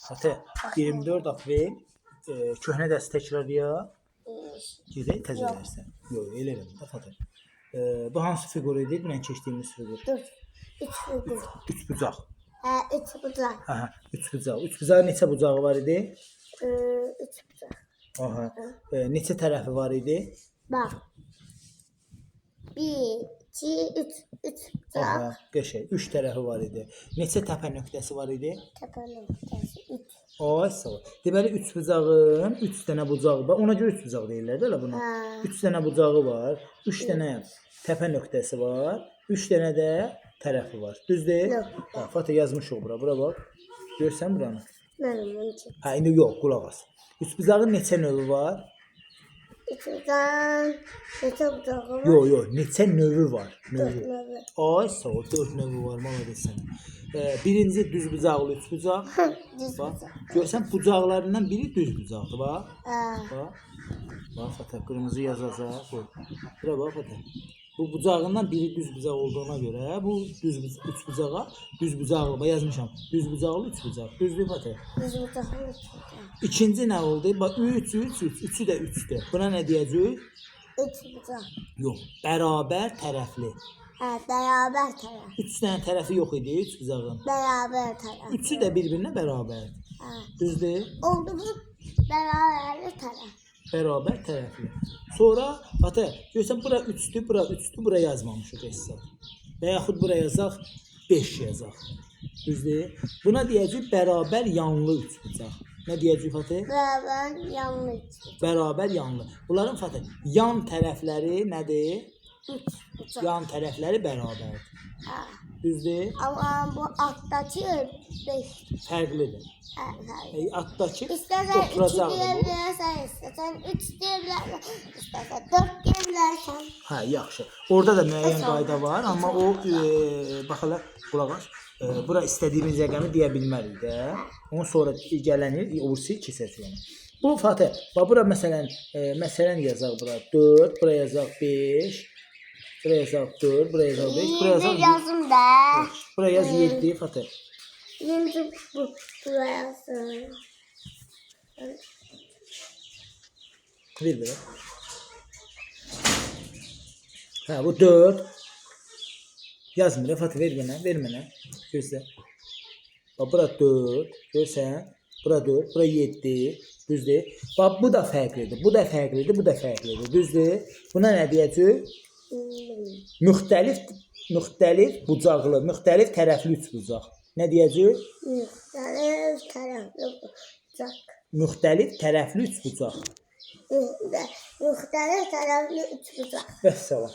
Fatih, 24 aprel köhnə dərsi təkrarlayaq. Gedək təzə dərsə. Yox, elə eləmə də Fatih. Bu hansı fiqur idi? Dünən keçdiyimiz fiqur. 4. 3 fiqur. Üç bucaq. Hə, 3 bucaq. Aha, üç bucaq. Üç bucağın neçə bucağı var idi? 3 bucaq. Aha. Neçə tərəfi var idi? Bax. 1, 2, 3. 3 bucaq. Aha, qəşəng. Üç tərəfi var idi. Neçə təpə nöqtəsi var idi? Təpə nöqtəsi 3. Ay, sağ ol. Deməli üç bucağın üç dənə bucağı var. Ona görə üç bucaq deyirlər də elə buna. Hə. Üç dənə bucağı var. Üç dənə təpə nöqtəsi var. Üç dənə də tərəfi var. Düzdür? Yox. Hə, Fatih yazmışıq bura. Bura bax. Görsən buranı? Mənim üçün. Hə, indi yox, qulaq as. Üç bucağın neçə növü var? 3 bucağın neçə bucağı var? Yox, yox, neçə növü var? 4 Növü. növü. Ay, sağ ol, 4 növü var, malades sənə. Birinci düz bucaqlı üç bucaq. Düz Bax, bucaq. görsən bucaqlarından biri düz bucaqdır, bax. Hə. Bax. Bax Fatih, qırmızı yazacaq. Qoy. Bura bax Fatih. Bu bucağından biri düz bucaq olduğuna görə bu düz üç bucağa düz bucaqlı bax yazmışam. Düz bucaqlı üç bucaq. Düzdür Fatih? Düz bucaqlı 3 bucaq. İkinci nə oldu? Bax 3 3 3. Üçü də 3-dür. Buna nə deyəcəyik? 3 bucaq. Yox, bərabər tərəfli. Hə, bərabər tərəf. 3 dənə tərəfi yox idi üç bucağın. Bərabər tərəf. Üçü də bir-birinə bərabərdir. Hə. Düzdür? Oldu bu bərabərli tərəf. Bərabər tərəfli. Sonra Fatih, görsən bura 3-dür, bura 3-dür, bura yazmamışıq heç zat. Və yaxud bura yazaq 5 yazaq. Düzdür? Buna deyəcəyik bərabər yanlı üçbucaq. Nə deyəcəyik Fatih? Bərabər yanlı 3 bucaq. Bərabər yanlı. Bunların Fatih yan tərəfləri nədir? 3 bucaq. Yan tərəfləri bərabərdir. Hə. Düzdür? Amma bu altdakı 5. Fərqlidir. Hə, fərqli. Altdakı İstərsən 2 oturacaqdır deyə bu. bilərsən, istərsən 3 deyə bilərsən, istərsən 4 deyə bilərsən. Hə, yaxşı. Orada da müəyyən Əsas. qayda var, amma o bax hələ qulaq as. Bura istədiyimiz rəqəmi deyə bilmərik də. Onun sonra gələn il o birisi keçəcək onu. Bu Fatih, bax bura məsələn, məsələn yazaq bura 4, bura yazaq 5, bura yazaq 4, bura yazaq 5, bura yazaq Bir yazım da. Bura yaz 7 Fatih. Birinci bu buraya yazım. Ver belə. Hə, bu 4. Yazmır, Fatih ver mənə, ver mənə. Gözlə. Bax bura 4, görsən? Bura 4, bura 7, düzdür? Bax bu da fərqlidir, bu da fərqlidir, bu da fərqlidir, düzdür? Buna nə deyəcəyik? Müxtəlif müxtəlif bucaqlı, müxtəlif tərəfli üçbucaq. Nə deyəcəyik? Müxtəlif tərəfli bucaq. Müxtəlif tərəfli üçbucaq. Müxtəlif tərəfli üç bucaq. Vəssalam.